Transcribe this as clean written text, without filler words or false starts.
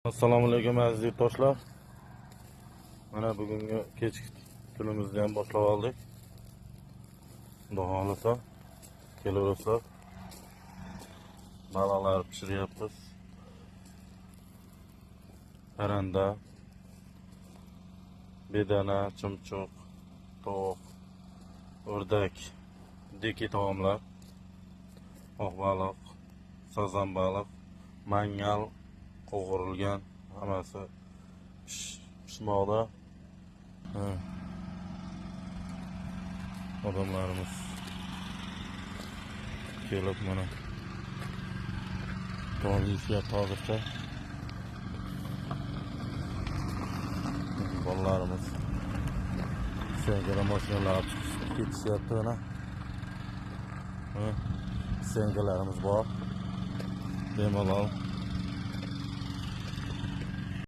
Assalomu alaykum, aziz yurtdoshlar. Mana bugungi kechki kunimizni ham boshlab oldik. Xudo xohlasa, kelaverasizlar. Baliqlar pishiryapmiz. Parranda, bedana, chumchuq, tovuq, o'rdak, дикий taomlar, oq baliq, sazan baliq, mangal qovurilgan, hammasi pishmoqda. Ha. Odamlarimiz kelib, mana, taom yeyishyapti hozircha. Bolalarimiz syomkada mashinalar olib chiqishib ketishyapti mana. Ha, syomkalarimiz bor. Bemalol.